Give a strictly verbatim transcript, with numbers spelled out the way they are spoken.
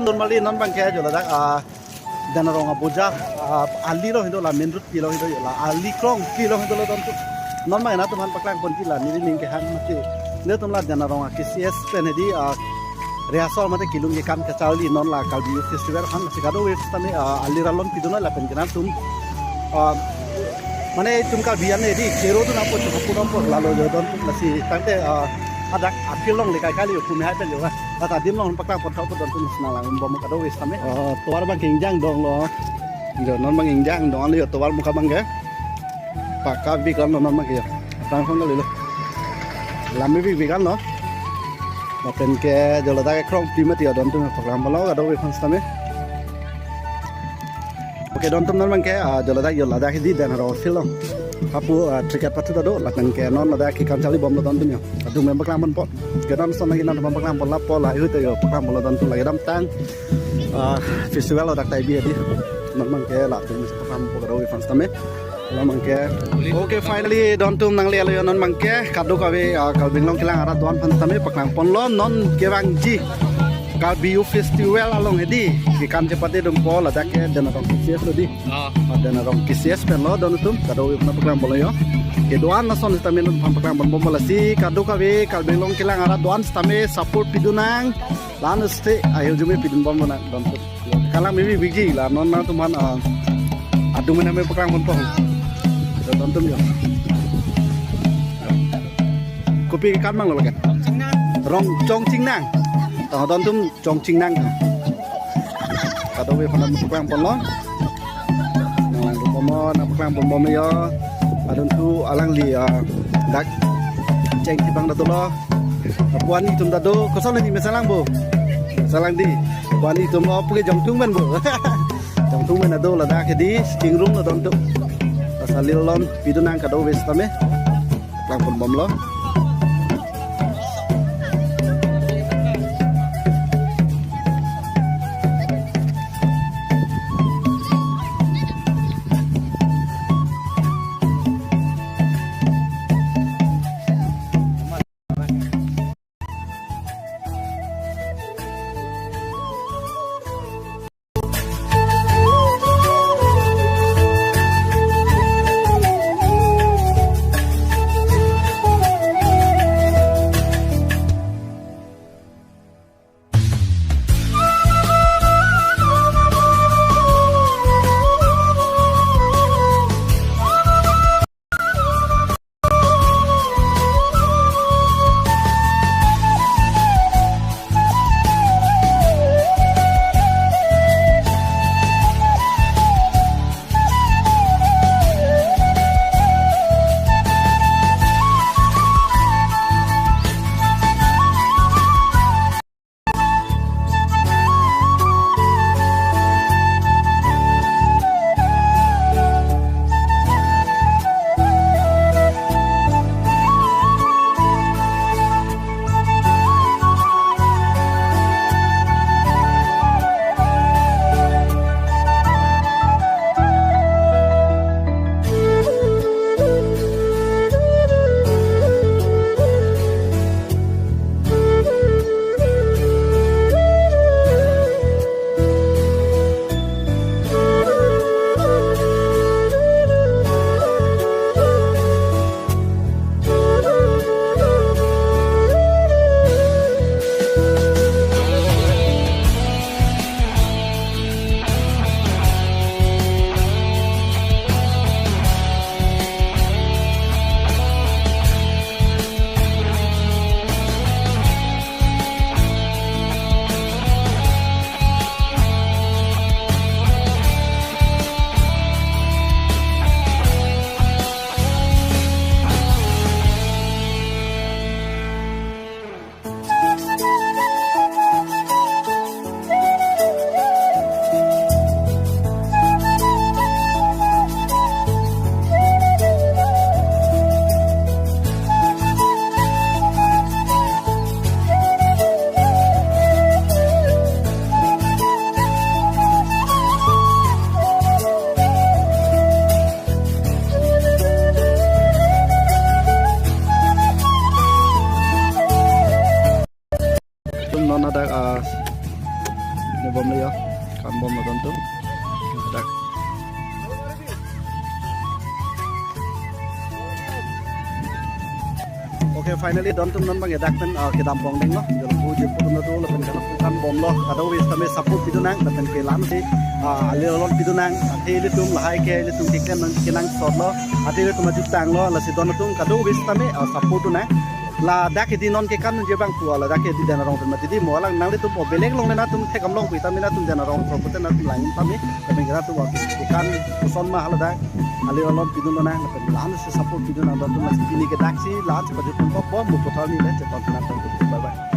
Normally non abangke jo ladak, ah, Denarong abojar, ah, ali along hidolo, main road pi along hidolo, la ali krongpi along hidolo dontum. Non abang nangtum aphan paklang ponji la neli ning kehang mati. Netum la Denarong a-K C S pen hedi, ah, rehearsal mate kelun kekam kacharli non la Karbi Youth Festival aphan si kadokave sitame, ah, ali ra lon pidun lapen ke nangtum, ah, mane itum Karbi an hedi chero dun apot, chero dun apot lalo jo dontum lasi tangte, ah, hadak a-field along le kai kali pu me hai pen jo ha. Tata adim along paklang pon tha apot dontum si nanglangbom kadokave sitame. Oh, tovar abangke ingjang donglo. Jo non abang ingjang dong ali jo tovar muka abangke. Pakka bik lo non abangke jo. Tang song kali lo. Lam me bik bik lo. Lapen ke jo ladak ke krongpi mati jo dontum paklang ponlo kadokave aphan sitame. Okay, dontum non abangke, ah, jo ladak jo ladak hedi Denarong a-field along. Hapu, ah, cricket pathu ta do, lapen ke non ladak kekam charlibomlo dontum jo. Adung me paklang ponpo. Ke non son lagi nangtum paklang pon lapo lahai ahut jo paklang ponlo dontum lake damtang, ah, festival ladak tai bi hedi. Non abangke latum paklang ponpo kadokave aphan sitame. Ladak abangke. Okay, finally dontum nanglelo jo non abangke kadokave, ah, Karbi Anglong kelang arat do-an aphan sitame paklang ponlo non kevangji Karbi Youth Festival along hedi kekam chepate dungpo ladak ke Denarong K C S hedi. Ah. Ah, Denarong K C S pen lo dontum kadokave aphan paklang ponlo jo. Kedo-an ason sitame nangtum aphan paklang ponbompo lasi kadokave Karbi Anglong kelang arat do-an sitame support pidun nang. La-an sitame ahirjume pidunbom nang dontum. Kalang me bik bikji la non nangtum aphan, ah, adung me nang me paklang ponpo. Dontum jo. Kopi ke kan mang lo kan? Rong Chongchingnang. Tong dontum Chongchingnang. Kadokave aphan nang paklang ponlo. Nanglang ponbom, nang paklang ponbom jo. Adun thu alangli, ah, dak cheng thibang ta dolo. Puan itum ta do, koson ni mesalang bo. Salang di. Puan itum lo puke Jongtung men bo. Jongtung men ado ladak hedi, sitting room lo dontum. Lasi ali ra lon pidun nang kadokave sitame. Lang ponbomlo. Okay, finally don atum non bang ke dak pen, ah, kedam pon denglo. Jolo pu je pu dun do lapen kana kan bomlo. Kadokave setame support pidun nang lapen ke la-ansi, ah, ali alon pidun nang. Athe ilitum lahai ke ilitum ke ken nang kenangsotlo. Athe ilitum ajutanglo, lasi don atum kadokave setame, ah, support dun nang. Ladak ke di non ke kan je bang pu ladak ke di dan arong pen mati di mo alang nanglitum o belek along nangtum thekdam long pu tame nangtum dan arong pen pute nangtum lang tame. Lapen ke nangtum ke kan koson ma haladak ali alon pidun lo nang lapen la-ansi support pidun nang don atum, lasi pini ke daksi la-ansi pajutpon kok bom, mo puthot ni le cheton nang. Bye bye.